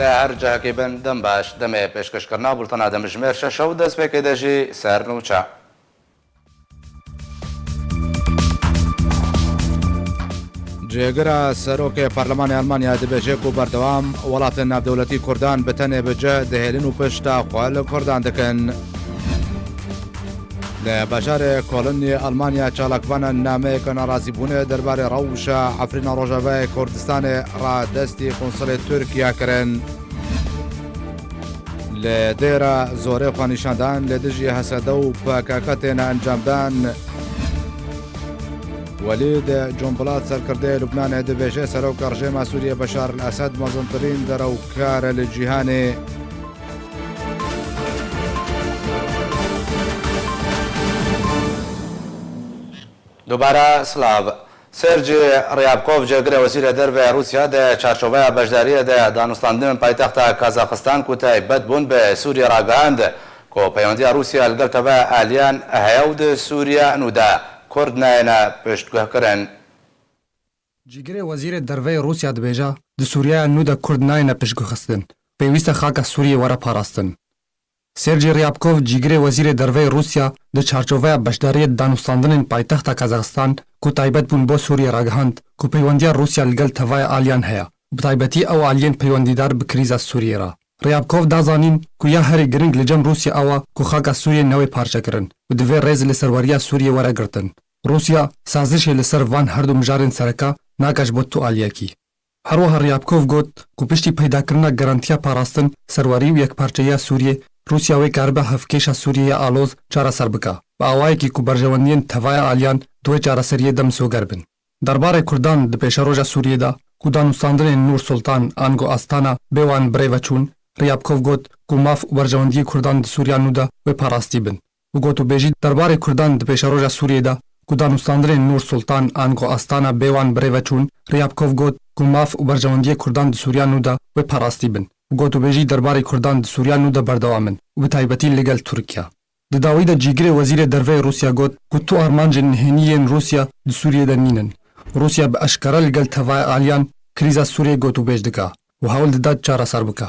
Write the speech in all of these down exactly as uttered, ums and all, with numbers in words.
Her cihekî bin, dem baş. Demê pêşkêşkirina bultena demjimêr şeş û destpêkê de jî ser nûçe. Cêgira serokê Parlemanê Almanya dibêje ku berdewam welatên navdewletî Kurdan bi tenê bi cih dihêlin û pişta xwe li Kurdan dikin. Li bajarê Kolin yê Almanya çalakvanan nameyeke nerazîbûnê derbarê rewşa Efrîna Rojavayê Kurdistanê radestî konsulê Tirkiye kirin. Li Dêra Zorê xwenîşandan li dijî H S D û P K K têne encamdan. Welîd Combilat, serkirdeyê Lubnanê, dibêje seroka rejêma Sûriyê Beşar el Esed mezintirîn derewkar e li cîhanê. Dubare silav. Sergî Ryabkov, cêgirê wezîrê derve Rûsya, di çarçoveya beşdariyê de danûstandinên paytexta Kazaxistan ku taybet bûn bi Sûriyê ragihand ku peywendiya Rûsya li gel tevaya aliyan heye û di Sûriya nû de Kurd nayêne piştguhkirin. Cîgirê wezîrê derveyê Rûsya dibêje, di Sûriyeya nû de Kurd nayêne piştguhxistin. Pêwîst e xaka Sûriyê were parastin. Sergî Ryabkov, cîgirê wezîrê derveyê Rûsya, di çarçoveya beşdariyê di danûstandinên paytexta Kazaxistan ku taybet bûn bo Sûriyê ragihand ku peywendiya Rûsya li gel tevaya aliyan heye û bi taybetî ew aliyên peywendîdar bi krîza Sûriyê re. Ryabkov da zanîn ku ya herî giring li cem Rûsya ew e ku xaka Sûriyê newê parçekirin û divê rêz li serweriya Sûriyê were girtin. Rûsya sazişê li ser van herdu mijarên sereke nake ji bo tu aliyekî. Her wiha Ryabkov got ku piştî peydakirina garantiya parastin, serwerî û yekparçeyiya Sûriyê, Rûsya wê karibe hevkêşa Sûriyê ya aloz çareser bike, bi awayekî ku berjewendiyên tevaya aliyan di wê çareseriyê de misoger bin. Derbarê Kurdan di pêşeroja Sûriyê de ku danûstandinên Nûr Sultan ango Astana bê wan bi rê ve çûn, Ryabkov got ku maf û berjewendiyê Kurdan di Sûriya nû de wê parastî bin. Û gotûbêjî derbarê Kurdan di pêşeroja Sûriyê de ku danûstandinên Nûr Sultan ango Astana bê wan bi rê ve çûn, Ryabkov got ku maf û berjewendiyê Kurdan di Sûriya nû de wê parastî bin û gotûbêjî derbarê Kurdan di Sûriya nû de berdewam in û bi taybetî li gel Tirkiye. Di dawî de cîgirê wezîrê derveyê Rûsya got ku tu armancên nihênî yên Rûsya di Sûriyê de nînin. Rûsya bi eşkere li gel tevaya aliyan krîza Sûriyê gotûbêj dike û hewl dide çareser bike.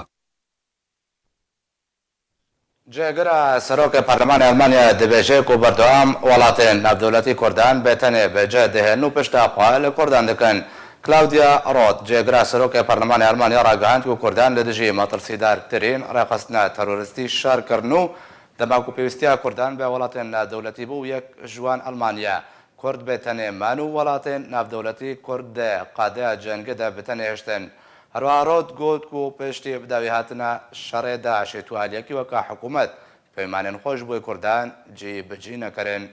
Cêgira serokê Parlemanê Almanya dibêje ku berdewam welatên navdewletî Kurdan bi tenê bi cih dihêlin û pişta xwe li Kurdan dikin. Claudia Roth, cêgira serokê Parlemanê Almanya ragihand ku Kurdan li dijî metirsîdartirîn rêxistina terorîstî şer kirin û dema ku pêwîstiya Kurdan bi welatên navdewletî bû û yek ji wan Almanya. Kurd bi tenê man û welatên navdewletî Kurd di qadeya cengê de bi tenê hiştin. Herwiha Roth got ku piştî bi dawî hatina şerê DAIŞê tu aliyekî weke hikûmet peymanên xwe ji bo Kurdan cî bi cî nekirin.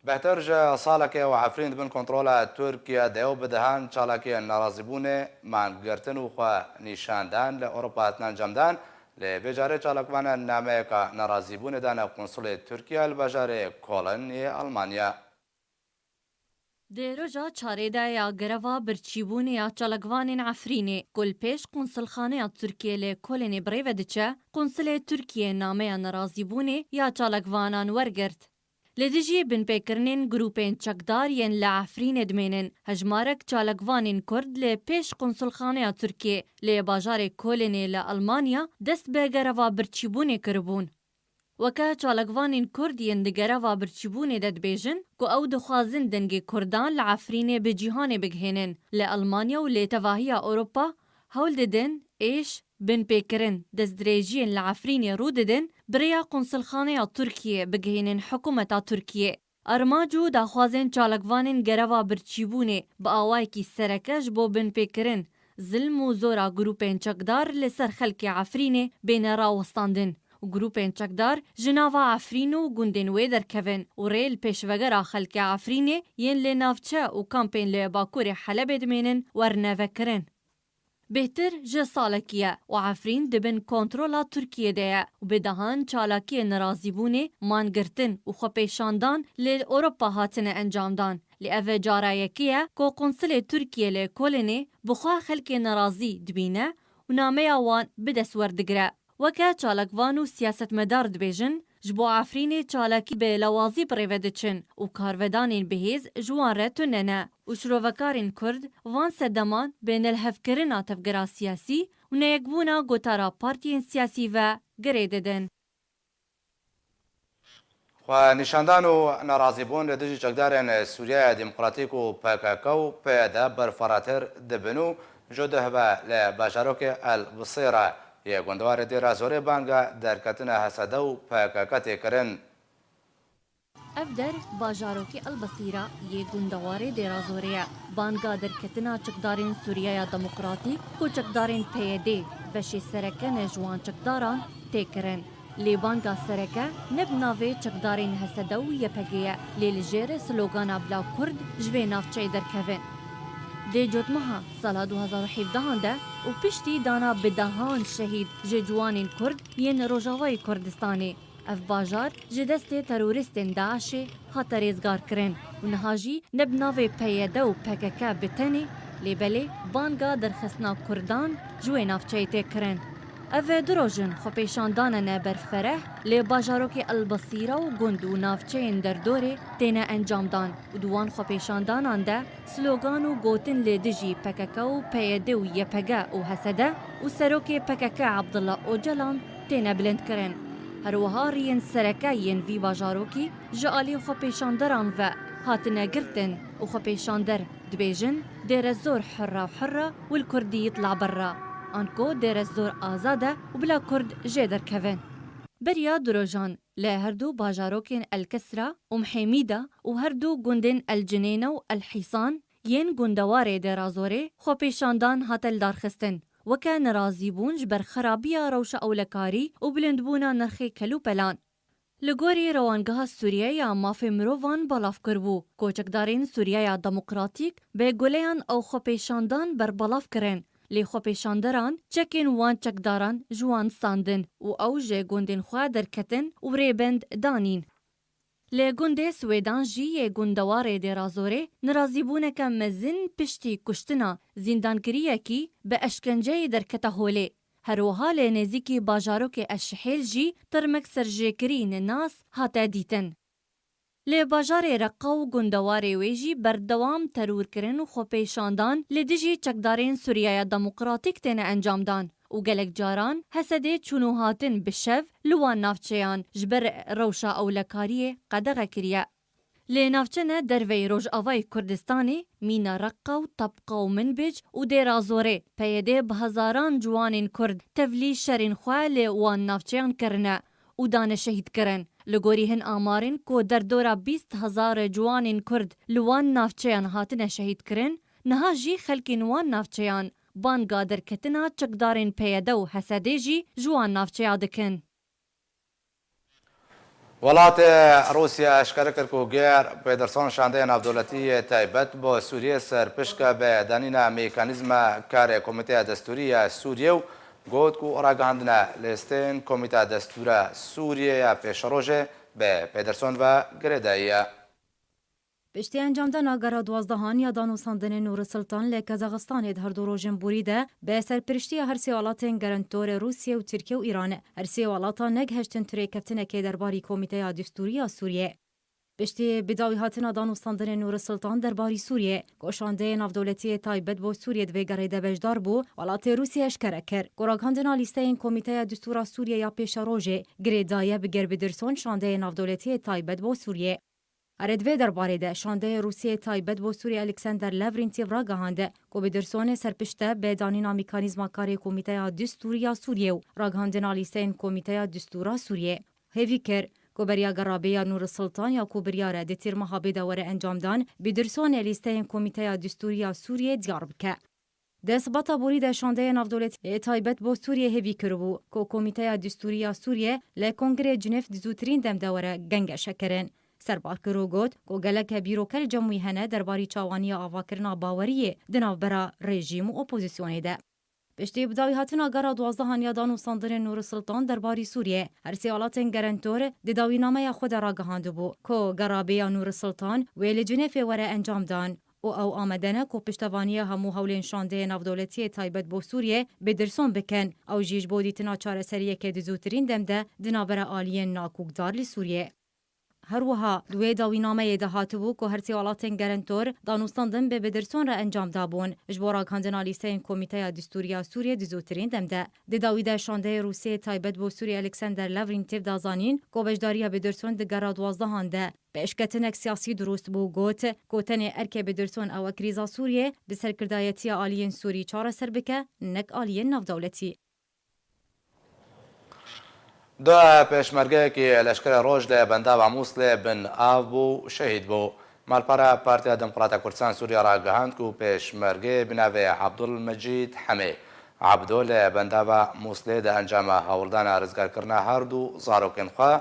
Bêhtir ji salekê û Efrîn di bin kontrola Tirkiye de û bi dehan çalakiyên nerazîbûnê, mangirtin û xwe nîşandan li Ewropa hatin encamdan, lê vê carê çalakvanan nameyeka nerazîbûnê dane konsulê Tirkiye li bajarê Kolin yê Almanya. Di roja çarê de ya greva birçîbûnê ya çalakvanên Efrînê ku li pêş konsulxaneya Tirkiyê li Kolênê bi rê ve diçe, konsulê Tirkiyê nameya nerazîbûnê ya çalakvanan wergirt. Li dijî binpêkirinên grûpên çekdar yên li Efrînê dimênin, hejmarek çalakvanên Kurd li pêş konsulxaneya Tirkiyê li bajarê Kolênê li Almanya dest bi gereva birçîbûnê kiribûn. Weke çalakvanên Kurd yên di gereva birçîbûnê de dibêjin ku ew dixwazin dengê Kurdan li Efrînê bi cîhanê bigihênin, li Almanya û li tevahiya Ewropa hewl didin êş, binpêkirin, destdirêjiyên li Efrînê rû didin, bi rêya konsulxaneya Tirkiyê bigihînin hikûmeta Tirkiyê. Armanc û daxwazên çalakvanên gereva birçîbûnê bi awayekî sereke ji bo binpêkirin, zilm û zora grûpên çekdar li ser xelkê Efrînê bêne rawestandin û grûpên çekdar ji nava Efrîn û gundên wê derkevin û rê li pêşvegera xelkê Efrînê yên li navçe û kampên li bakurê Helebê dimênin werne vekirin. Bêhtir ji salekî ye û Efrîn di bin kontrola Tirkiyê de ye û bi dehan çalakiyên nerazîbûnê, mangirtin û xwepêşandan li Ewropa hatine encamdan. Lê ev e cara yekê ye ku konsulê Tirkiyê li Kolênê bi xwe xelkê nerazî dibîne û nameya wan bi dest werdigire. Weke çalakvan û siyasetmedar dibêjin, Ji bo Efrînê çalakî bi lawazî bi rê ve diçin û karvedanên bihêz ji wan re tune ne û şirovekarên Kurd van sedeman bi nelhevkirina tevgera siyasî û neyekbûna gotara partiyên siyasî ve girê didin. Xwenîşandan û nerazîbûn li dijî çekdarên Sûriyeya Demokratîk û P K K û P Y D berfaratir dibin û ji duh ve li bajarokê El Bisêra yê gundewarê Dêra Zorê banga derketina H S D û P K K tê kirin. Ev der bajarokê El Bisêra yê gundewarê Dêra Zorê ye. Banga derketina çekdarên Sûriyeya Demokratîk ku çekdarên P Y D beşê sereke ne ji wan çekdaran tê kirin. Lê banga sereke ne bi navê çekdarên H S D û Y P G ye, lê li jêr slogana Bila Kurd ji vê navçeyê derkevin. Di cotmeha sala du hezar û hevdehan de û piştî dana bi dehan şehîd ji ciwanên Kurd yên Rojavayê Kurdistanê, ev bajar ji destê terorîstên DAIŞê hate rêzgarkirin û niha jî ne bi navê P Y D û P K K bi tenê, lê belê banga derxistina Kurdan ji wê navçeyê tê kirin. Ev du roj in xwepêşandane ne berfereh li bajarokê El Basîra û gund û navçeyên derdorê têne encamdan û di wan xwepêşandanan de slogan û gotin li dijî P K K û P Y D û Y P G û H S D û serokê P K K Abdullah Ocalan têne bilindkirin. Her wiha riyên sereke yên vî bajarokî ji alî xwepêşanderan ve hatine girtin û xwepêşander dibêjin, Dêrezor hurra hurra û li Kurdî yitla berra. Anko Dêrezor azad e û bila Kurd jê derkevin. Beriya du rojan li her du bajarokên El Kesra û Mihêmîda û her du gundên El Cinêne û El Hîsan yên gundewarê Dêrazorê xwepêşandan hate lidarxistin, weke nerazîbûn ji ber xerabiya rewşa ewlekarî û bilindbûna nirxê kelûpelan. Li gorî Rewangeha Sûriye ya Mafê Mirovan belav kiribû, ku çekdarên Sûriyeya Demokratîk bi guleyan ew xwepêşandan berbelav kirin, lê xwepêşanderan çekên wan çekdaran ji wan standin û ew ji gundên xwe derketin û rêbend danîn. Li gundê Swêdan jî yê gundewarê Dêrazorê nerazîbûneke mezin piştî kuştina zîndankiriyekî bi eşkenceyê derkete holê. Her wiha li nêzîkî bajarokê Eşihêl jî tirmek serjêkirî nenas hate dîtin. Li bajarê Reqa û gundewarê wê jî berdewam terorkirin û xwepêşandan li dijî çekdarên Sûriyeya Demokratîk têne encamdan û gelek caran H S D'ê çûn û hatin bi şev li wan navçeyan ji ber rewşa ewlekariyê qedexe kiriye. Lê navçe ne derveyî Rojavayê Kurdistanê, mîna Reqa û Tebqa û Minbic û Dêra Zorê, P Y D bi hezaran ciwanên Kurd tevlî şerên xwe li wan navçeyan kirine û dane şehîdkirin. Li gorî hin amarên ku derdora bîst hezar ciwanên Kurd li wan navçeyan hatine şehîdkirin, niha jî xelkên wan navçeyan banga derketina çekdarên P Y D û H S D'ê jî ji wan navçeya dikin. Welatê Rûsya eşkere kir ku Geir Pederson şandeya navdewletî yê taybet bo Sûriyê serpişke bi danîna mekanîzma karê Komîteya Destûrî ya Sûriyê û got ku ragihandine listeyên Komîteya Destûra Sûriyê ya pêşerojê bi Pederson ve girêdayî ye. Piştî encamdana gera duwazdehan ya danûstandinên Nûri Sultan li Kazaxistanê di her du rojên borî de, bi serpiriştiya her sê welatên gerentorê Rûsye û Tirkiye û Îran, her sê welatan negihiştin tu rêkeftinekê derbarî Komîteya Distûrî ya Sûriyê. Piştî bidawîhatina danûstandinên Nûri Sultan derbarî Sûriyê, ku şandeyê navdewletiyê taybet bo Sûriyê di vê gerê de beşdar bû, welatê Rûsye eşkere kir, ku ragihandina lîsteyên Komîteya Distûra Sûriyê ya pêşerojê girêdayî bi Geir Pederson şandeyê navdewletiyê taybet bo Sûriyê. Erê, di vê derbarê de şandeyê Rûsiyê taybet bo Sûriyê Alexander Lavrentiev ragihand ku Pedersonê serpişt e bi danîna mekanîzma karê Komîteya Distûrî ya Sûriyê û ragihandina lîsteyên Komîteya Distûra Sûriyê. Hêvî kir ku beriya gerabêya Nûri Sultan ya ku biryar e di tîrmeha bê de were encamdan, Pedersonê lîsteyên Komîteya Distûrî ya Sûriyê diyar bike. Di Sibata borî de şandeyê navdewletî yê taybet bo Sûriyê hêvî kiribû ku Komîteya Distûrî ya Sûriyê li Kongrê Cinêv di zûtirîn dem de were gengeşekirin. Serbar kir û got ku gelek bîroke li cem wî hene derbarî çawaniya avakirina baweriyê di navbera rejîm û opozîsyonê de. Piştî bidawîhatina gera duwazdehan ya danûstandinên Nûri Sultan derbarî Sûriyê, her sê welatên gerentor di dawînameya xwe de ragihandibû ku gerabêya Nûri Sultan wê li Cinêfê were encamdan. û ew amade ne ku piştevaniya hemû hewlên şandeyê navdewletiyê taybet bo Sûriyê bi Dirson bikin. Ew jî ji bo dîtina çareseriyeke di zûtirîn dem de di navbera aliyên nakokdar li Sûriyê. Her wiha di wê dawînameyê de hatibû ku her sê welatên gerentor danûstandin bi Bidirson re encam dabûn ji bo ragihandina lîsteyên Komîteya Distûrî ya Sûriyê di zûtirîn dem de. Di dawî de şandeyê Rûsiyê taybet bo Sûriyê Alexander Lavrentiev da zanîn ku beşdariya Bidirson di gera duwazdehan de pêşketinek siyasî dirust bû, got ku tenê erkê Bidirson ew e krîza Sûriyê bi serkirdayetiya aliyên Sûrî çareser bike, nek aliyên navdewletî. Du pêşmergeyekî leşkerê roj li bendava Mûslê bin av bû û şehîd bû. Malpera Partiya Demokrata Kurdistan Sûriye ragihand ku pêşmergeyê bi navê Abdulmecîd Hemê Abdo li bendava Mûslê di encama hewldana rizgarkirina her du zarokên xwe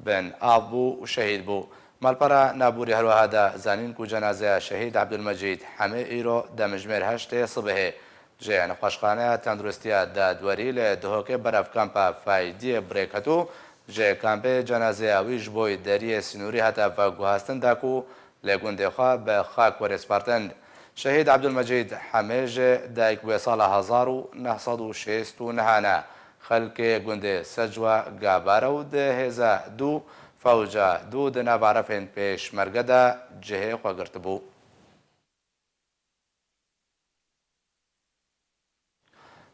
bin av bû û şehîd bû. Malpera Navborî herwiha da zanîn ku cenazeya şehîd Abdulmecîd Hemê îro demjimêr heştê sibihê ji nexweşxaneya tenduristiya dadwerî li Duhokê berev kampa Faydiyê bi rê ketibû. Ji kampê cenazeya wî ji bo deriyê sînorî hate veguhastin da ku li gundê xwe bi xak were spartin. Şehîd Abdulmecîd Hemê ji dayik bûye sala hezar û neh sed û şêst û neh ne. Xelkê gundê Secwa Gabare û di hêza dû fewca dû di nava refên pêşmerge de cihê xwe girtibû.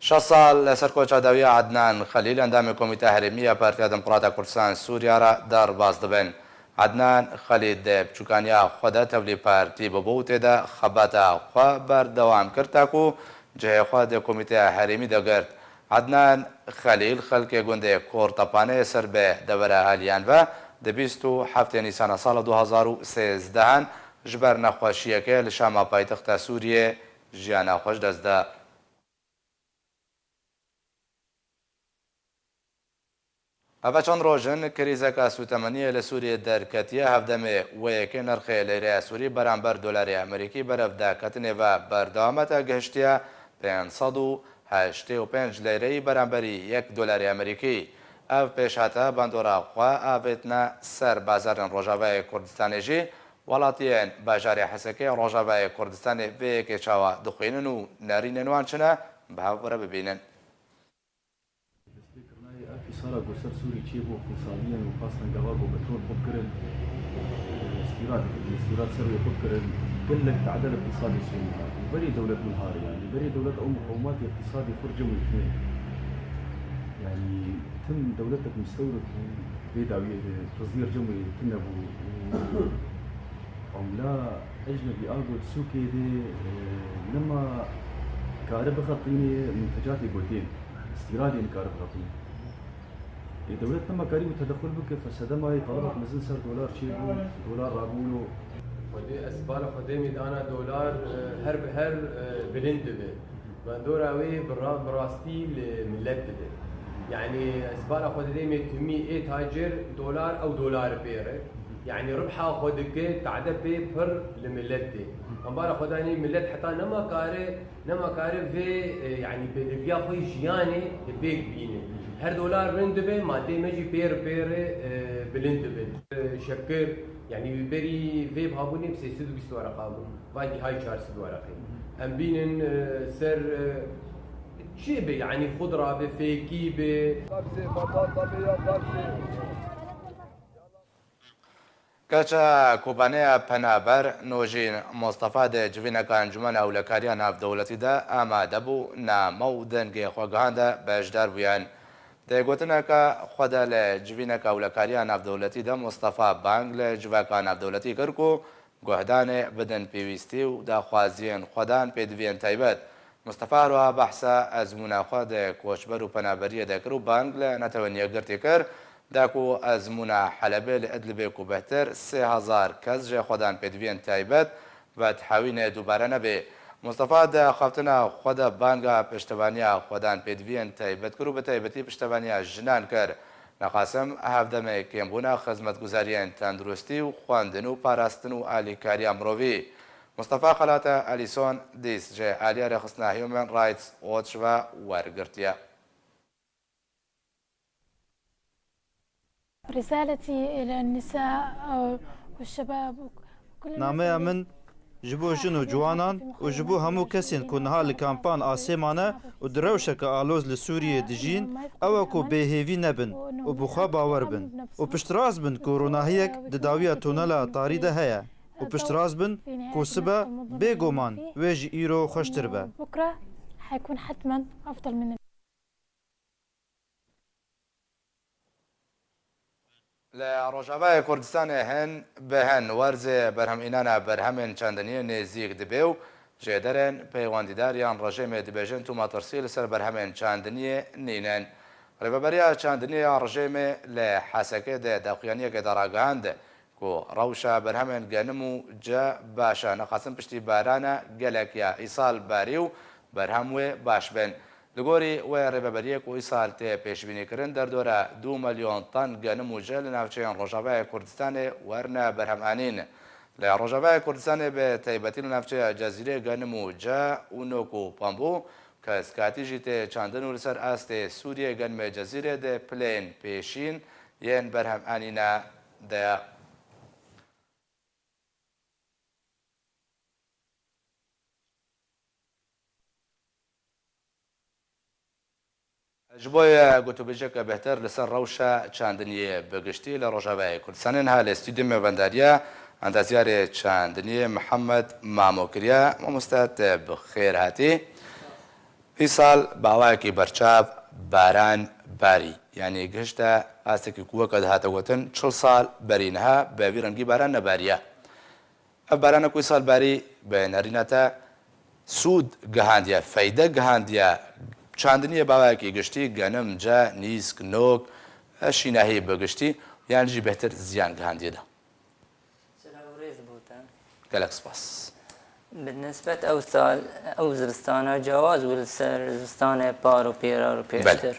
Şeş sal li ser koça dawiya Adnan Xelîl, endamê Komîteya Herêmî ya Partiya Demokrata Kurdistan Sûriya re derbas dibin. Adnan Xelîl di biçûkaniya xwe de tevlî partî bûbû û tê de xebata xwe berdewam kir, ta ku cihê xwe di Komîteya Herêmî de girt. Adnan Xelîl xelkê gundê Kortepanê ser bi devera aliyan ve di bîst û heftê Nîsana sala du hezar û sêzdeh ji ber nexweşiyeke li Şama paytexta Sûriyê jiyana xwe ji dest da. Eve çend roj in krîzeke sûtemeniyê li Sûriyê derketiye. Hevdemê wê yekê nirxê leyreya Sûrî beramber dolarê Amerîkî berev daketinê ve berdewam e, ta gihiştiye pênc sed û heştê û pênc leyreyî beramberî yek dolarê Amerîkî. Ev pêşhate bandora xwe avêtine ser bazarên Rojavayê Kurdistanê jî. Welatiyên bajarê Hesekê Rojavayê Kurdistanê vê yekê çawa dixwînin û nerînên wan çi ne, bi hev re bibînin. Destpêkirina ev îsara ku ser Sûrî çêbû, ku saliyên û xwestin gava ku petrol xurt kirin, îstîrad dikirin, îstîrad ser wê xurt kirin, gelek tedel îqtîsadê Sûrî hat. Berî dewlet min harî, yanî berî dewlet ew miqewimatê îqtîsadî xurt cem wê tune. Yanî tim dewletek mistewrid bû, vê dawiyê de tizîr cem wê tune bû. Û Omla ecnebî a got sûkê de, e, nema kare bixetînê muntecatê gotên, îstîradê nikare bixetînê. Ê dewlet nema karî û tedexul bike, fesedema yê talebek mezin ser dolar çêbû, dolar rabûno. Xwedê, ez sibala Xwedê me dana dolar, e, her bi her, e, bilind dibe. Bandora wê bi ra-, bi rastî li milet dibe. Yanî ez sibala Xwedê me timî ê tacir dolar ew dolar pêre. Yanî ribha xwe dike, tade pê pir li milet tê. Embara Xwedanê milet heta nema kare, nema kare vê, e, yanî pêdiviya xwe yê jiyanê li pêk bîne. Her dolar rind dibe, madê me jî pêr pêre, e, bilind dibe. E, şekir, yanî berî vê bihabûnê bi sê sed û bîst wereqa bû. Va gihayî çar sed wereqê. Em bînin, e, ser, e, çi be, yanî xudra be, fêkî be. Keça Kobaneya Penaber Nojîn Mustafa di civîneka Encûmena Ewlekariya Navdewletî de amade bû, name û dengê xwe gihande beşdar bûyan. Di gotineke xwe de li civîneka Ewlekariya Navdewletî de Mustafa bang li civaka navdewletî kir ku guhdanê bidin pêwîstî û daxwaziyên xwedan pêdiviyên taybet. Mustafa herwiha behsa ezmûna xwe di koçber û penaberiyê de kir û bang li Netewên Yekgirtî kir, da ku ezmûna Helebê li Idlibê ku bêhtir sê hezar kes jê xwedan pêdiviyên taybet vedihewîne dubare nebe. Mustafa di axaftina xwe de banga piştevaniya xwedan pêdiviyên taybet kir û bi taybetî piştevaniya jinan kir. Nexasim hevdemê kêmbûna xizmetguzariyên tenduristî û xwendin û parastin û alîkariya mirovî. Mustafa xelata Alison Dîs ji aliya rêxistina Human Rights Watch ve wergirtiye. رسالتي إلى النساء والشباب وكل الناس Nameya اللي min Ji bo jin û ciwanan û ji bo hemû kesên ku niha li kampan asê mane û di rewşeke aloz li Sûriyê dijîn, ew e ku bêhêvî nebin û bi xwe bawer bin û piştrast bin ku ronahiyek di dawiya tunela tarî de heye û piştrast bin ku sibe bêguman wê ji îro xweştir be. بكرة حيكون حتما أفضل من Li Rojavayê Kurdistanê hin bi hin werzê berhemînana berhemên çandiniyê nêzîk dibe û jêderên peywendîdar yan rejîmê dibêjin tu metirsî li ser berhemên çandiniyê nînin. Rêveberiya çandiniyê ya rejîmê li Hesekê di daxuyaniyekê de ragihand, ku rewşa berhemên genim û ce baş e, nexasin piştî barana gelek ya îsal barî û berhem wê baş bin. Li gorî wê rêveberiyê ku îsal tê pêşbînîkirin, derdora du milyon tan genim û ce li navçeyên Rojavayê Kurdistanê werine berhemanîn. Li Rojavayê Kurdistanê bi taybetî li navçeya Cezîrê genim û ce û nok û pembû, Keskatî jî tê çandin û li ser astê Sûriyê genimê Cezîrê di pilên pêşîn yên berhemanîna de ye. Ji bo ye gotûbêjeke bêhtir li ser rewşa çandiniyê bi giştî li Rojavayê Kurdistanê niha li stûdyo me vendariya endaziyarê çandiniyê Mihemed Mamo kiriye. Mamoste, te bi xêr hatî. Îsal bi awayekî berçav baran barî. Yanî gihişte astekî ku weke dihate gotin, çil sal berî niha bi vî rengî baran nebariye. Ev barana ku îsal barî bi nerîna te sûd gihandiye, feyde gihandiye çandiniyê bi awayekî giştî, genim, ce, nîsk, nok, şînahî bi giştî, yan jî bêhtir ziyan gihandiye de. Silav û rêz bo te. Gelek spas. Bi nisbet ew sal, ew zivistana cawaz bû li ser zivistanê par û pêrar û Belê. pêştir.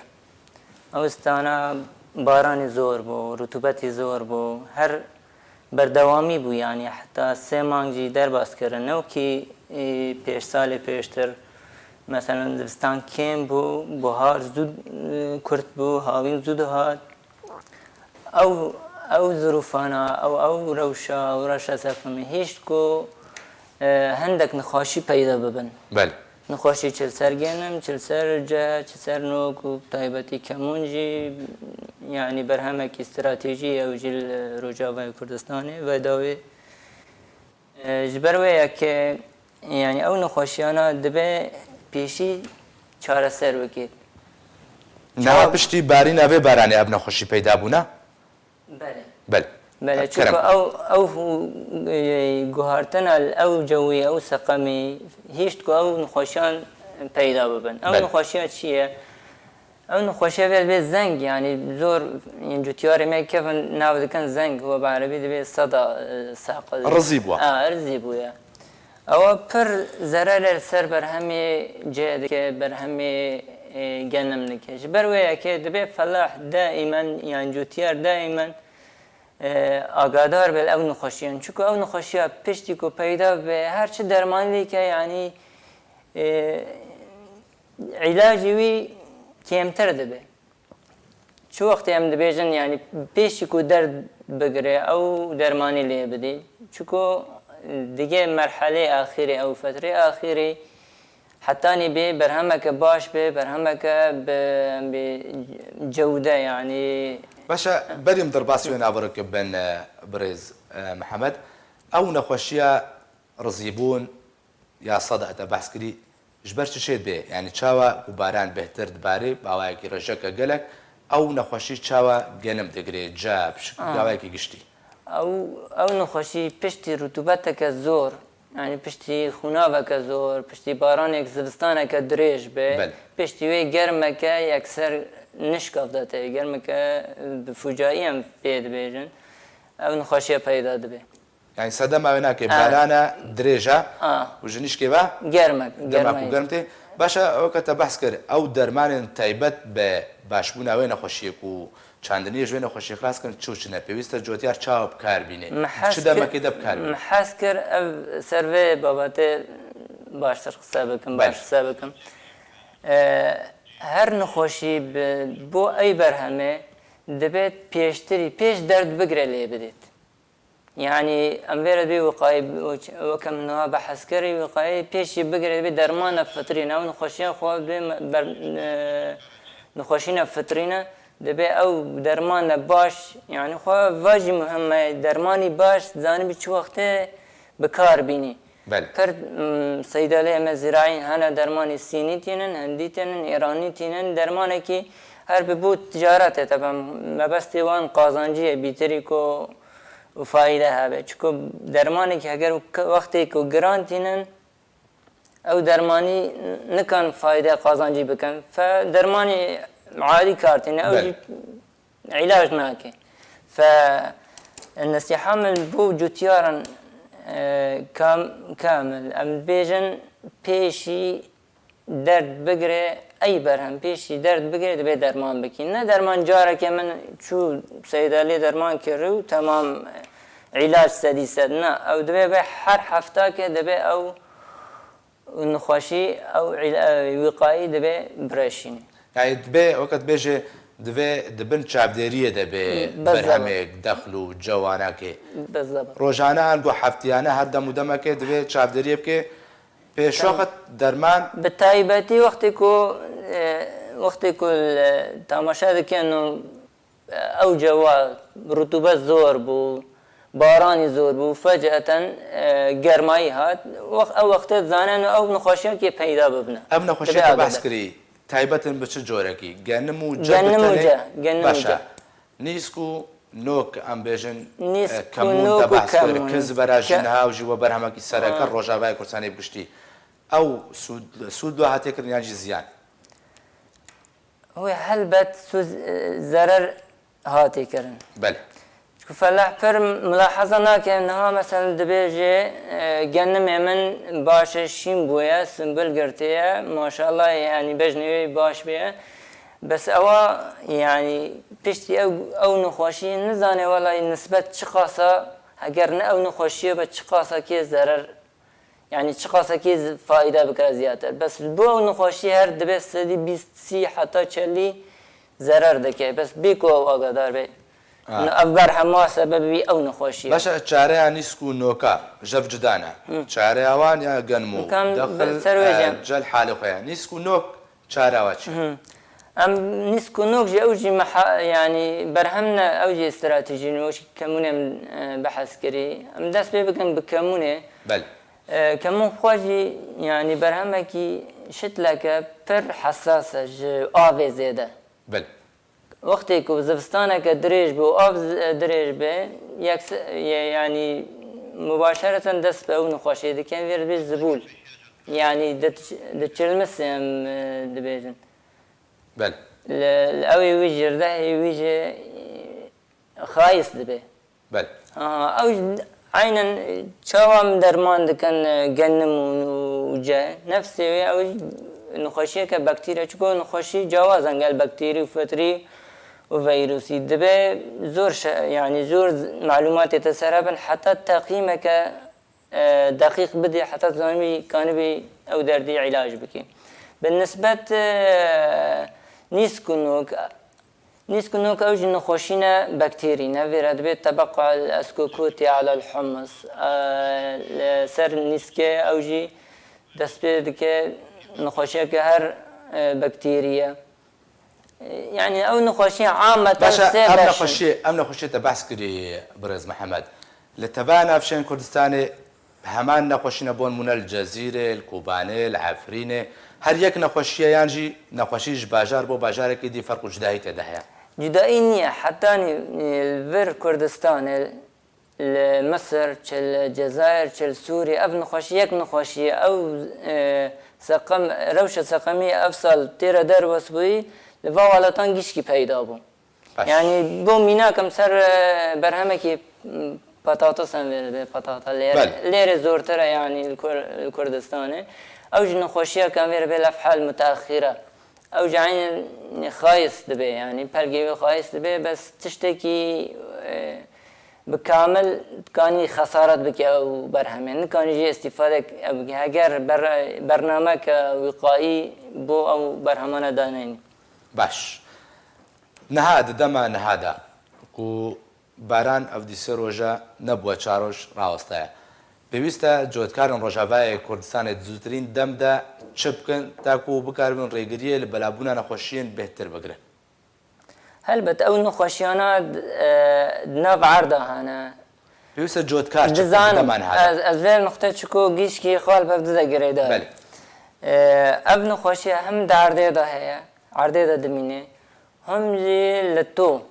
Ew zivistana baranî zor bû, rutubetî zor bû. Her berdewamî bû, yanî heta sê mang jî derbas kirin. Ne wekî, e, pêş salê pêştir, meselen zivistan kêm bû, buhar zû, e, kurt bû, hawîn zû dihat. Ew, ew zirûfana, ew, ew rewşa, ew rewşa serfirmî hişt ku, e, hindek nexweşî peyda bibin. Belê. Nexweşî çi li ser genim, çi li ser ce, çi ser nok û bi taybetî kemûn jî, yanî berhemekî stratejî ew jî li Rojavayê Kurdistanê veda wê. E, ji ber wê yekê, yanî ew nexweşiyana dibe pêşî çareser bikêt. Niha Çawa- piştî barîna vê baranê ev nexweşî peyda bûne? Belê. Belê. Belê, Kerem. çunku ew, ew, e, guhartina li ew cewî, ew seqemî, hişt ku ew nexweşiyan peyda bibin. Ew Belê. nexweşiya çi ye? Ew nexweşiya vê, vê zeng, yanî zor, yên cotiyarê me kevin nav dikin zeng, we bi erebî dibê seda, e, saqil. Rizî bû. A, rizî bûye. Ewa pir zerere li ser berhemê cê dike, berhemê, e, genim dike. Ji ber wê yekê dibe felah daîmen, yan cotiyar daîmen, e, agadar be li ew nexweşiyan. Çunku ew nexweşiya piştî ku peyda be, her çi dermanî dike, yanî, e, îlacê wî kêmtir dibe. Çi wextê em dibêjin, yanî pêşî ku derd bigire, ew dermanî lê bidî. Çunku digê merhelê axirê, ew fetrê axirê, hetanî bê berhemeke baş be, berhemeke bi, em bê cewde, yanî. Baş e, berî em derbasî wê navirik bin, e, birêz, e, Mihemed. Ew nexweşiya rizîbûn ya seda te behs kirî, ji ber çi şêt bê? Yanî çawa ku baran bêhtir dibarê, bi awayekî rejeke gelek, ew nexweşî çawa genim digirê, ce, pişik, Ah. bi awayekî giştî? Ew, ew nexweşî piştî rutubeteke zor, yanî piştî xûnaveke zor, piştî baranek zivistaneke dirêj be, Belê. piştî wê germeke yekser nişkavdete, germeke bi fucayî em pê dibêjin, ew nexweşiye peyda dibe. Yani sedema wê nake, Ha. barana dirêj e Ha. û ji nişkê ve Germek, dema ku germek. germ tê. Baş e, weke te behs kir, ew dermanên taybet bi başbûna wê nexweşiyê ku çandiniyê ji wê nexweşiyê xilas kin, çi û çi ne? Pêwîst e cotiyar çawa bi kar bîne? Min hez Çi kir, demekê de bi kar bîne? min hez kir ev ser vê babetê baştir qise bikim, Belê. baş qise bikim. Ee, her nexweşî bi, bo ey berhemê dibe pêştirî, pêş derd bigire lê bidêt. Yani em vê re dibê wiqayê, weke min niha behs kir, wiqayê pêşî bigire, dibê dermana fitrî ne, ew nexweşiya xwe dibê me-, ber-, e, nexweşîna fitrî ne, dibê ew dermana baş, yani xwe va jî muhim e, dermanî baş zanibî çi wextê bi kar bînî. Belê. Pir, mm, seydalê me zîraîn hene, dermanî sînî tînin, hindî tînin, îranî tînin, dermanekî her bi bo ticaretê tebe mebestê wan qazancî ye, bîtirî ku û fayde hebe. Çiko dermanekî heger û ke-, wextê ku giran tînin, ew dermanî nikan fayde qazancî bikin. Fe dermanî alî kar tîne, ew Belê. jî îlac nake. Fe nesiha min bo cutiyaran, e, kam-, kamil, em dibêjin pêşî derd bigire, ey berhem pêşî derd bigire, dibê derman bikî. Ne derman careke min çû seydalê derman kir û temam, îlac sedî sed. Na, ew dibê be her heftake dibê ew nexweşî, ew îla-, wîqayî dibê bireşînî. Yani dibê, weke dibêje, divê di bin çavdêriyê de be Bezaba. berhemê dexl û cewanakê. Bezaba. Rojane an ku heftiyane her dem û demekê divê çavdêriyê bike. Pêşwaxit derman. Bi taybetî wextê ku, e, wextê ku li tamaşe dikin û, e, ew cewa rutûbet zor bû, baranî zor bû, feceten, e, germayî hat, wex-, ew wextê dizanin ew nexweşiyekê peyda bibine. Ev nexweşiyê Dibe te behs agir. kirî, taybet in bi çi corekî? Genim û ce Genim bi û tenê? ce, genim û Baş e. ce. Nîsk û nok, em bêjin, Nîsk e, û kemûn nok te û behs kir. kemûn. Kiz vera jî Ke- niha ew jî we berhemekî sereke Ha. Rojavayê Kurdistanê bi giştî. Ew sûd, sûd we hatê kirin yan jî ziyan? Wê helbet sûd, e, zerer hatê kirin. Belê. Çku Felah pir milahaza nake, niha mesela dibêje, e, genimê min baş e, şîn bûye, simbul girtiye, maşallah, yani bejnê wê baş bûye. Bes ewa, yani piştî ew, ew nexweşî nizane welay nisbet çiqasa, heger ne ew nexweşiye be çiqasa kê zerer, yani çiqasa kê z-, faîde bikire ziyadtir. Bes bo ew nexweşî her dibe sedî bîst, sî heta çelî zerer dike. Bes bê ku ew agadar be. Ha. Ev berhema sebebî ew nexweşiye. Baş e, çareya nîsk û noka, jev cuda ne. Hı. Çareya wan ya genmû, Nikan dexil, ser wê e, jî. cel halê xwe ya. Nîsk û nok çareya wa çi? Hı. Em nîsk û nok jî ew jî meha-, yani berhem ne, ew jî stratejî ne, ew jî kemûnê em, e, behs kirî. Em dest pê bikin bi kemûnê. Belê. E, kemûn xwe jî, yani berhemekî şitleke pir hesas e ji avê zêde. Belê. Wextê ku zivistaneke dirêj be û av z-, dirêj be, yekse-, ye-, yanî mubaşereten dest bi ew nexweşiyê dike, vê re dibê zibûl. Yanî diç-, diçilmise em, e, dibêjin. Belê. Li, li ew ê wî jî, erdehê wî jî, e, xayis dibe. Belê. Aha, ew jî aynen, e, çawa em derman dikin, e, genim û, û ce. Nefsê wê ew jî nexweşiyeke bakterî ye. Çunku nexweşî cawaz e gel bakterî û fitrî û vîrusî. Dibe zor şe-, yani zor z-, malûmatê te ser hebin. Heta teqîmeke, e, deqîq bidî, heta tu zanibî, kanibî ew derdî îlac bikî. Bi nisbet, e, nîsk û nok, Nîsk û nok ew jî nexweşî ne bakterî ne, vê re dibê tebeqa el-eskukutî alel humus. E, li ser nîskê ew jî dest pê dike nexweşiyeke her, e, bakterî ye. E, yani ew nexweşiya ameten Baş e, sê em beş in. nexweşiyê, em nexweşiyê te behs kirî, birêz Mihemed. Li teva navçeyên Kurdistanê Heman nexweşî ne, bo nimûne li Cezîrê, li Kobanê, li Efrînê. Her yek nexweşî ye yan jî nexweşî ji bajar bo bajarekî dî ferq û cudahî tê de heye? Cudahî niye. Hetanî, e, li vir Kurdistanê, li Misir, çi li Cezayir, çi li Sûrî, ev nexweşî yek nexweşî ye. Ew, e, seqem, rewşa seqemî ev sal tê re derbas bûyî, li van welatan gişkî peyda bû. Baş. Yani bo mînak em ser, e, berhemekî, m, patates em vê re be, patata lêre, Belê. lêre zortir e yani li Kur-, li Kurdistanê. Ew jî nexweşiyeke em vê re be lefhel mutaxîr e. Ew jî eynî xayis dibe yani pelgê wê xayis dibe, bes tiştekî, e, bi kamil dikanî xesaret bike ew berhemê. Nikanî jî îstîfade bike. Heger ber-, bernameke wîqayî bo ew berhemane daneyî. Baş. Niha di dema niha de ku Baran ev dî sê roja nebûye çar roj rawesteye. Pêwîst e cotkarên Rojavayê Kurdistanê di zûtirîn dem de çi bikin, ta ku bikaribin rêgiriyê li belabûna nexweşiyên bêhtir bigirin. Helbet ew nexweşiyana, e, di nav erda hene. Pêwîst e cotkar çi bikin, Dizanim, deman hada. ez, ez vê nuqtê çiko gişkî xwe li ber dide girêdayî. Belê. E, ev nexweşiye hem di erdê de heye, erdê de dimîne, hem jî li to.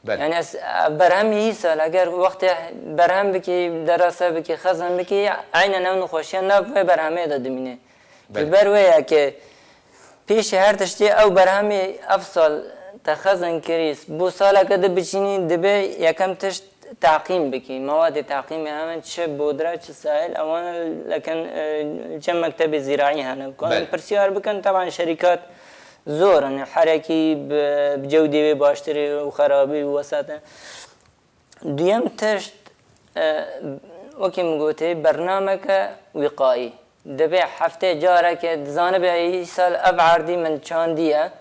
Belê. Yani ez, e, berhemî îsal, eger wextê berhem bikî, derase bikî, xezin bikî, eynen ew nexweşiya nav vê berhemê de dimîne. Belê. Ji ber wê ye ke pêşî her tiştê ew berhemê ev sal te xezin kirî, bo saleke di biçînî, dibe yekem tişt teqîm bikî. Mewedê teqîmê hemen çi bodre, çi sahil, ewan lekin, e, çend mektebê zîraî hene. Ku em Belê. pirsiyar bikin, teban şerîkat zor in. Herekî bi, bi cewdê wê baştirê û xerabî û wesate. Duyem tişt, e, wekî min gotê, bernameke wîqayî. Divê heftê careke, dizanibe îsal ev erdî min çandiye,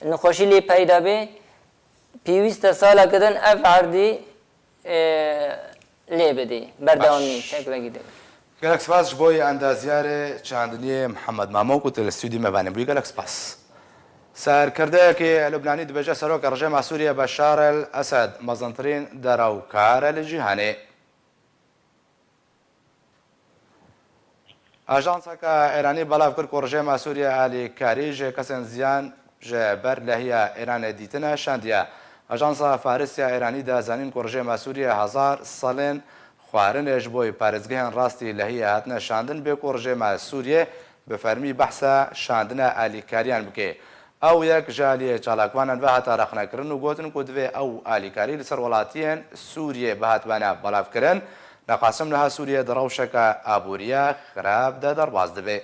nexweşî lê peyda bê, pêwîst e saleke din ev erdî, e, lê bidî. Berdewamî Baş. çek vegî dibe. Gelek spas ji bo endaziyarê çandiniyê Mihemed Mamo ku tu li stûdyo me ve nebûyî. Gelek spas. Serkirdeyekî Lubnanî dibêje serokê rejêma Sûriyê Beşar el Esed mezintirîn derewkar e li cîhanê. Ajanseke Îranî belav kir ku rejêma Sûriyê alîkarî ji kesên ziyan ji ber lehiya Îranê dîtine şandiye. Ajansa Faris ya Îranî da zanîn ku rejêma Sûriyê hezar salên xwarinê ji bo parêzgehên rastî lehiyê hatine şandin, bê ku rejêma Sûriyê bi fermî behsa şandina alîkariyan bike. Ew yek ji aliyê çalakvanan ve hate rexnekirin û gotin ku divê ew alîkarî li ser welatiyên Sûriyê bihatibane belavkirin, neqasim niha Sûriye di rewşeke aboriya xirab de derbas dibe.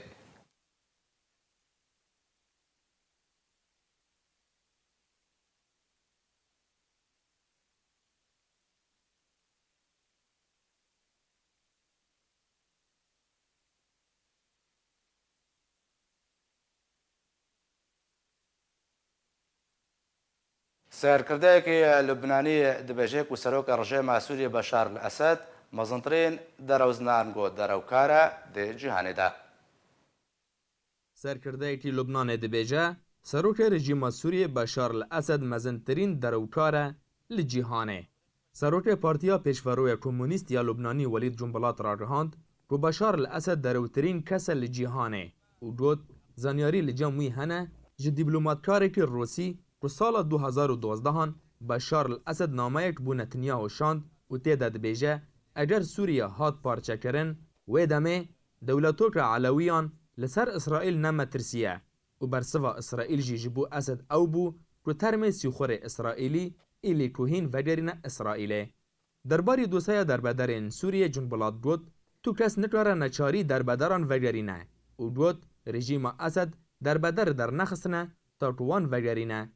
Serkirdeyekî Lubnanî dibêje ku serokê rejêma Sûriyê Beşar el Esed mezintirîn derewznar got derewkar e di cîhanê de. Serkirdeyekî Lubnanê dibêje, serokê rejîma Sûriyê Beşar el Esed mezintirîn derewkar e li cîhanê. Serokê Partiya Pêşveroya Komunîst ya Lubnanî Welîd Cumbilat ragihand ku Beşar el Esed derewtirîn kes e li cîhanê û got, zanyarî li cem wî hene ji dîplomatkarekî Rûsî ku sala du hezar û dozdehan Beşar el Esed nameyek bo Netanyahu şand û tê de dibêje, eger Sûriye hat parçekirin, wê demê dewletoka Elewiyan li ser Îsraîl ne metirsî ye û bersiva Îsraîl jî ji bo Esed ew bû ku termê sîxurê Îsraîlî Îlî Kuhîn vegerîne Îsraîlê. Derbarî dosyaya derbederên Sûriyê Cunbilat got, tu kes nikare neçarî derbederan vegerîne û got, rejîma Esed derbeder dernexistine ta ku wan vegerîne.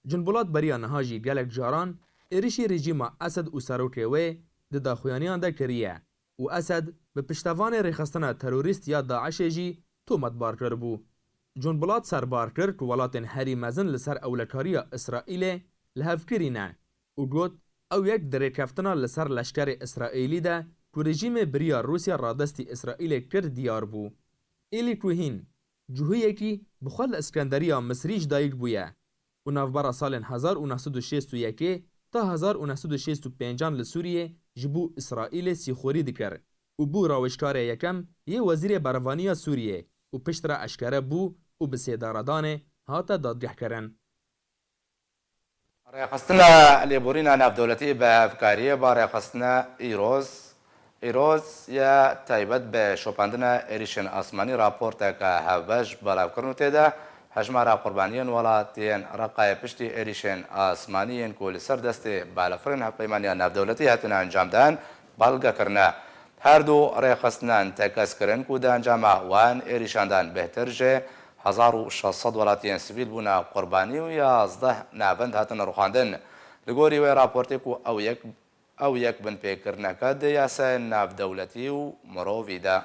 Cunbilat beriya niha jî gelek caran êrişî rejîma Esed û serokê wê di daxuyaniyan de kiriye û Esed bi piştevanê rêxistina terorîst ya DAIŞê jî tometbar kiribû. Cunbilat serbar kir ku welatên herî mezin li ser ewlekariya Îsraîlê li hev kirî ne û got, ew yek di rêkeftina li ser leşkerê Îsraîlî de ku rejîmê biriya Rûsya radestî Îsraîlê kir diyar bû. Êlî Kuhîn, cihûyekî bi xwe li Îskenderiya Misrî ji dayik bûye û navbera salên hezar û neh sed û şêst û yekê ta hezar û neh sed û şêst û pêncan li Sûriyê ji bo Îsraîlê sîxurî dikir û bû rawêjkarê yekem yê Wezîrê Berevaniya Sûriyê û piştre eşkere bû û bi sêdaredanê hate dadgehkirin. Rêxistina Lêborîna Navdewletî bi hevkariyê ba rêxistina Îroz, Îroz ya taybet bi şopandina êrîşên asmanî raporteke hevbeş belav kirin û tê de hejmara qurbaniyên welatiyên Reqayê piştî êrîşên asmanî yên ku li ser destê balafirên Hevpeymaniya Navdewletî hatine encamdan belge kirine. Her du rêxistinan tekez kirin ku di encama wan êrîşan de bêhtir ji hezar û şeş sed welatiyên sivîl bûne qurbanî û yazdeh navend hatine rûxandin. Li gorî wê raportê ku ew yek, ew yek binpêkirineke di yasayên navdewletî û mirovî de.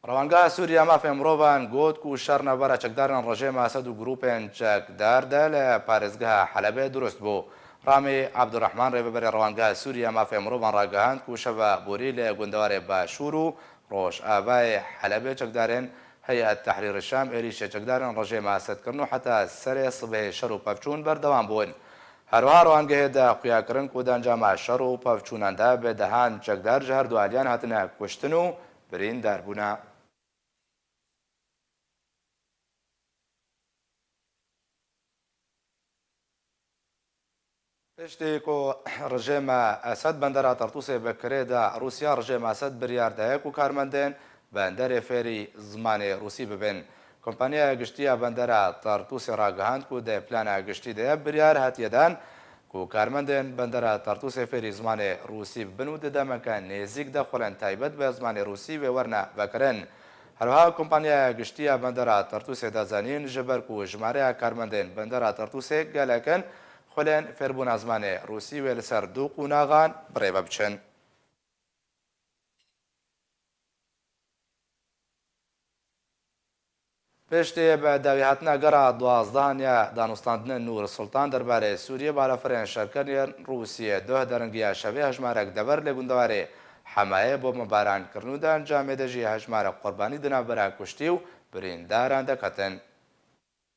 Rewangeha Sûriya Mafê Mirovan got ku şer navbera çekdarên rejîma Esed û grûpên çekdar de li parêzgeha Helebê dirust bû. Ramî Abdurrahman, rêveberê Rewangeha Sûriya Mafê Mirovan, ragihand ku şeva borî li gundewarê başûr û rojavayê Helebê çekdarên Heyet Tehrîr Şam êrîşê çekdarên rejîma Esed kirin û heta serê sibehê şer û pevçûn berdewam bûn. Herwiha rewangehê de xuya kirin ku di encama şer û pevçûnan de bi dehan çekdar ji her du aliyan hatine kuştin û birîndar bûne. Piştî ku rejîma Esed bendera Tartûsê bi kirê da Rûsya, rejîma Esed biryar daye ku karmendên benderê fêrî zimanê Rûsî bibin. Kompanyaya Giştî ya Bendera Tartûsê ragihand ku di plana giştî de biryar hatiye dan ku karmendên bendera Tartûsê fêrî zimanê Rûsî bibin û di demeke nêzîk de xwelên taybet bi zimanê Rûsî wê werine vekirin. Herwiha Kompanyaya Giştî ya Bendera Tartûsê da zanîn, ji ber ku jimareya karmendên bendera Tartûsê gelek in, xwelên fêrbûna zimanê Rûsî wê li ser du qonaxan bi rê ve biçin. Piştî bi dawîhatina gera duazdehan ya danûstandinên Nûr Sultan derbarê Sûriyê, balafirên şerker yên Rûsiyê duh deringiya şevê hejmarek dever li gundewarê Hemayê bombebaran kirin û di encamê de jî hejmarek qurbanî di navbera kuştî û birîndaran de ketin.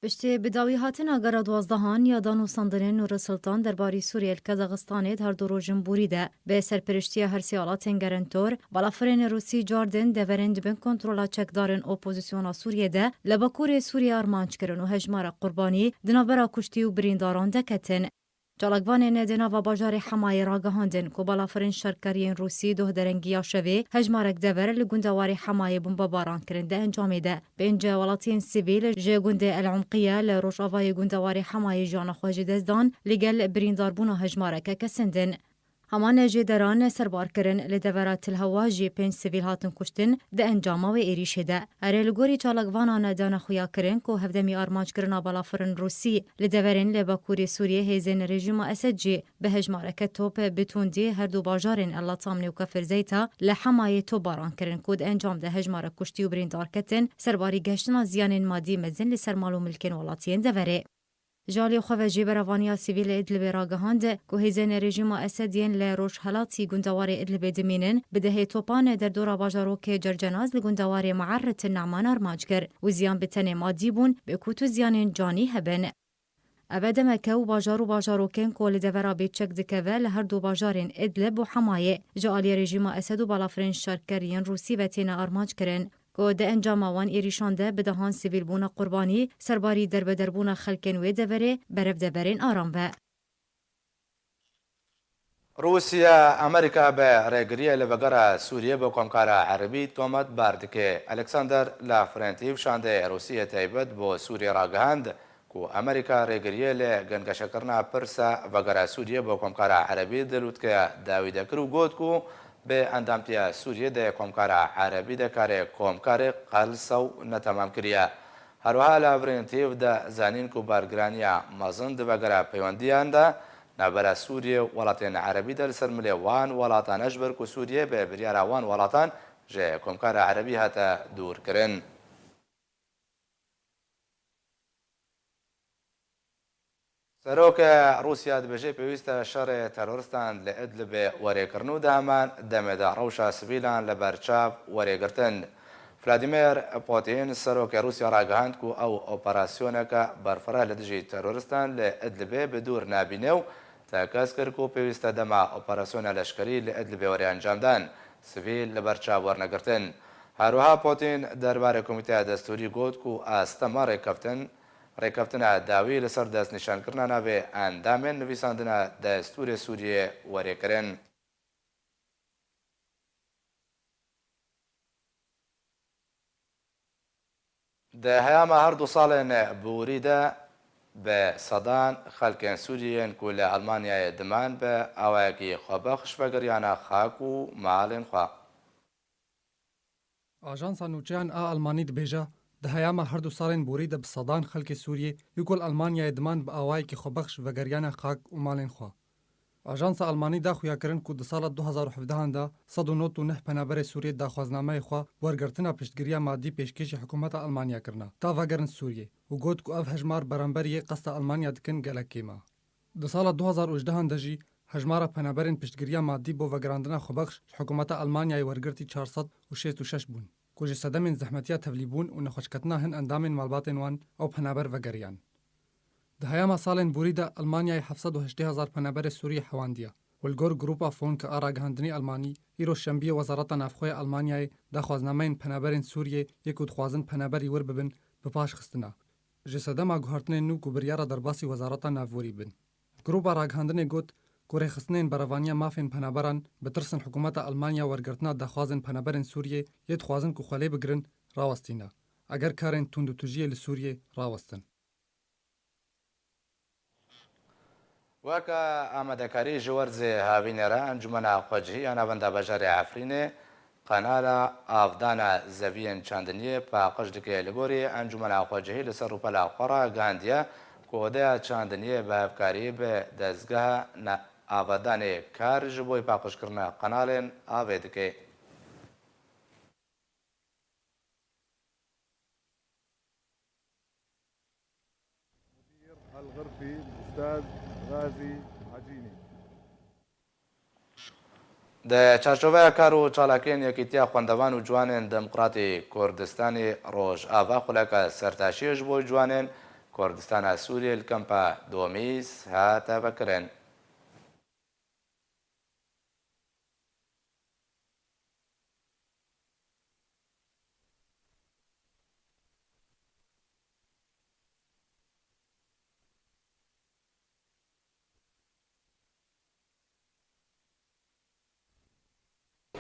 Piştî bi dawî hatina gera duazdehan ya danûstandinên Nûrê Sultan derbarî Sûriyê li Kazaxistanê di her du rojên borî de bi serpiriştiya her sê welatên gerentor, balafirên Rûsî cardin deverên di bin kontrola çekdarên opozisyona Sûriyê de li bakurê Sûriyê armanc kirin û hejmara qurbanî di navbera kuştî û birîndaran de ketin. Çalakvanên di nava bajarê Hemayê ragihandin ku balafirên şerker yên Rûsî doh derengiya şevê hejmarek dever li gundewarê Hemayê bombebaran kirin. Di encamê de pênc welatiyên sivîl ji gundê El Umqiye li rojavayê gundewarê Hemayê jiyana xwe ji dest dan, li gel birîndarbûna hejmareke kesin din. Heman jêderan serbar kirin, li devera Til Hewa jî pênc sivîl hatin kuştin di encama wê êrîşê de. Erê, li gorî çalakvanan dane xuya kirin ku hevdemî armanckirina balafirên Rûsî li deverên li bakurê Sûriyê hêzên rejîma Esed jî bi hejmareke top bi tundî her du bajarên El Latamnê û Kefir Zeyta li Hemayê topbaran kirin ku di encam de hejmarek kuştî û birîndar ketin, serbarî gehiştina ziyanên madî mezin li ser mal û milkên welatiyên deverê. Ji alî xwe ve jî berevaniya sivîl li Idlibê ragihand ku hêzên rejîma Esed yên li rojhelatî gundewarê Idlibê dimînin, bi dehê topan derdora bajarokê Cercenaz li gundewarê Muerrit Neman armanc kir û ziyan bi tenê madî bûn, bê ku tu ziyanên canî hebin. Ev e demeke û bajar û bajarokên ku li devera bêçek dikeve li her du bajarên Idlib û Hemayê ji aliyê rejîma Esed û balafirên şerker yên Rûsî ve têne armanc kirin. Ku di encama wan êrîşan de bi dehan sivîl bûne qurbanî, serbarî derbederbûna xelkên wê deverê berev deverên aram ve. Rûsya, Amerîka bi rêgiriyê li vegera Sûriyê bo Komkara Erebî tometbar dike. Alexander Lavrentiev, şandeyê Rûsiyê taybet bo Sûriyê ragihand ku Amerîka rêgiriyê li gengeşekirina pirsa vegera Sûriyê bo Komkara Erebî di lûtkeya dawî de kir û got ku bi endamtiya Sûriyê di Komkara Erebî de karê komkarê qelsa û netemam kiriye. Herwiha Lavrentiev da zanîn ku bargiraniya mezin di vegera peywendiyan de navbera Sûriyê û welatên Erebî de li ser milê wan welatan e, ji ber ku Sûriye bi biryara wan welatan ji Komkara Erebî hate dûrkirin. Serokê Rûsya dibêje pêwîst e şerê teroristan li Idlibê werê kirin û di heman demê de rewşa sivîlan li ber çav werê girtin. Vladimir Putin, serokê Rûsya ragihand ku ew operasyoneke berfireh li dijî teroristan li Idlibê bi dûr nabîne û tekez kir ku pêwîst e dema operasyona leşkerî li Idlibê were encamdan, sivîl li ber çav werne girtin. Her wiha Putin derbarê Komîteya Destûrî got ku astema rêkeftin, rêkeftina dawî li ser destnîşankirina navê endamên nivîsandina destûrê Sûriyê were kirin. Di heyama her du salên borî de bi sedan xelkên Sûriyê yên ku li Elmanyayê diman bi awayekî xwebexş vegeriyane xak û malên xwe. Ajansa nûçeyan a Elmanî dibêje, di heyama her du salên borî de bi sedan xelkê Sûriyê, yên ku li Elmanyayê diman bi awayekî xwebexş vegeriyane xak û malên xwe. Ajansa Almanî da xuyakirin ku di sala du hazar û hevdehan de sed û nod û neh penaberê Sûriyê daxwaznameyê xwe wergirtina piştgiriya madî pêşkêşî hikûmeta Almanya kirine, ta vegerin Sûriyê û got ku ev hejmar beramberî yê qesta Almanya dikin gelek kêm e. Di sala du hazar û hejdehan de jî hejmara penaberên piştgiriya madî bo vegerandina xwebexş ji hikûmeta Almanyayê wergirtî çar sed û şêst û şeş bûn, ku ji sedemên zehmetiya tevlîbûn û nexweşketina hin endamên malbatên wan ew penaber vegeriyan. Di heyama salên borî de Almanyayê heft sed û heştê hezar penaberê Sûriyê hewandiye û li gor Grupa Fonke a ragihandinê Almanî, îro şembiyê Wezareta Navxwe ya Almanyayê daxwaznameyên penaberên Sûriyê yê ku dixwazin penaberî wir bibin, bi paş xistina. Ji sedema guhertinên nû ku biryara derbasî Wezareta Navborî bin. Grupa ragihandinê got ku rêxistinên berevaniya mafên penaberan bi tirsin hikûmeta Almanya wergirtina daxwazên penaberên Sûriyê yê dixwazin ku xwe lê bigirin, rawestîne, eger karên tundûtûjiyê li Sûriyê rawestin. Weke amadekarî ji werzê havînê re Encûmena Xwecihî ya Navenda Bajarê Efrînê qenala avdana zeviyên çandiniyê paqij dike. Li gorî Encûmena Xwecihî li ser rûpela xwe ragihandiye ku odeya çandiniyê bi hevkarî bi dezgeha ne-, avadanê kar ji bo paqijkirina qenalên avê dike. مدير الغرفي الأستاذ غازي عجيني. Di çarçoveya kar û çalakiyên Yekîtiya Xwendevan û Ciwanên Demokratî Kurdistanê Rojava xuleka sertaşiyê ji bo ciwanên Kurdistana Sûriyê li Kempa Domîs hate vekirin.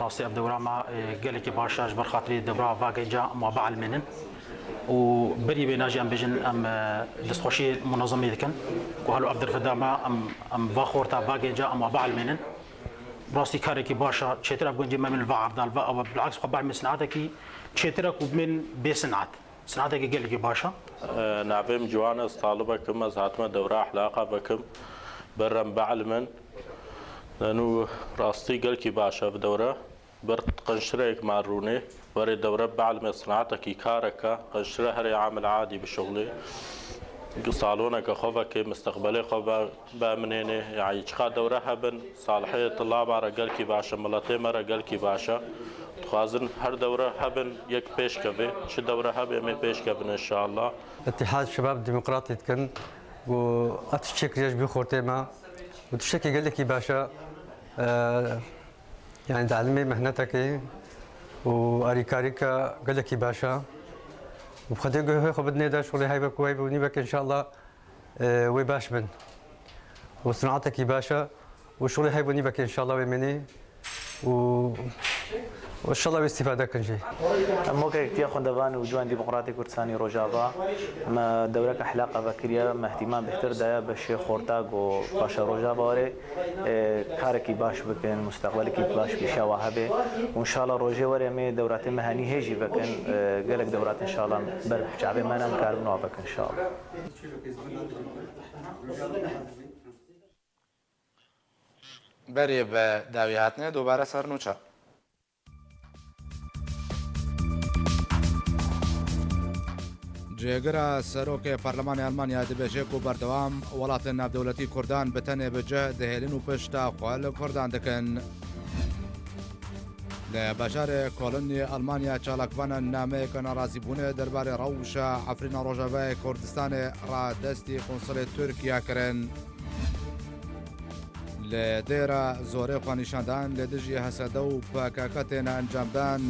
Rastî ev dewra me, e, gelekî baş e, ji ber xatirî dewra va genca em wa bielmênin. Û berî wêna jî em bêjin, em, e, destxweşiyê munezemê dikin ku helo ev derfeda me, em, em va xorta, va genca em wa bielmênin. Rastî karekî baş e, çêtir ev gencê me min li va erda, li va ew, bileks xwe bielmê sinatekî çêtir e ku min bê sinat. Sinatekî gelekî baş e. E, navê min Ciwan e, ez talibek im, ez hatime dewra ehlaqa vekim, berem bielmin. Nû rastî gelkî baş e ev dewre. Ber qenşireyek me rûnê, berê dewre bielmê sinatekî kareke, qenşire herê amil adî bişuxlê. Saloneke xwe vekê, misteqbelê xwe ve-, veminênê. Yani çiqa dewre hebin, salihê tulaba re gelkî baş e, miletê me re gelkî baş e. Dixwazin her dewre hebin, yek pêş kevê. Çi dewre hebe, em ê pêş kevin inşallah. Îtîhad Şebab Demokratî dikin û ev tiştekî ji bo xortê me û tiştekî gelekî baş e. E, Yani di elimê mehnetekê û alîkarîka gelekî baş e. Û bi Xwedê guhê xwe bidinê de şolê heyve ku heyve û nîvek inşallah, e, wê baş bin. Û sinatekî baş e. Û şolê heyve û nîvek inşallah wê menê. Û, û inşallah wê îstîfade kin jî. Em weke Yekîtiya Xwendevan û Ciwanên Demokratîk Kurdistanî Rojava, me dewreke ehlaqa vekiriye, me îhtîmam bêhtir daye beşê xorta ku paşa Rojava were. E, karekî baş bikin, musteqbelekî baş pêşiya wa hebe. Û înşallah rojê were em ê dewratê me henî hê jî vekin. E, gelek dewrat înşallah ber çavê me ne, em karibin wa vekin înşallah. Berê bi dawî hatine dubare ser nûçe. Cêgira Serokê Parlemanê Almanya dibêje ku berdewam welatên navdewletî Kurdan bi tenê bi cih dihêlin û pişta xwe li Kurdan dikin. Li bajarê Kolonyê Almanya çalakvanan nameyeke nerazîbûnê derbarê rewşa Efrîna Rojavayê Kurdistanê radestî konsulê Tirkiye kirin. Li Dêra Zorê xwenîşandan li dijî H S D û P K K têne encamdan.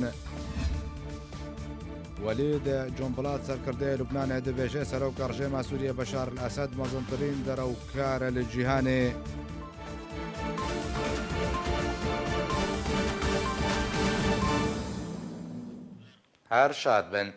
Welîd Combilat, serkirdeyê Lubnanê, dibêje seroka rejêma Sûriyê Beşar el Esed mezintirîn derewkar e li cîhanê. Her şad bin.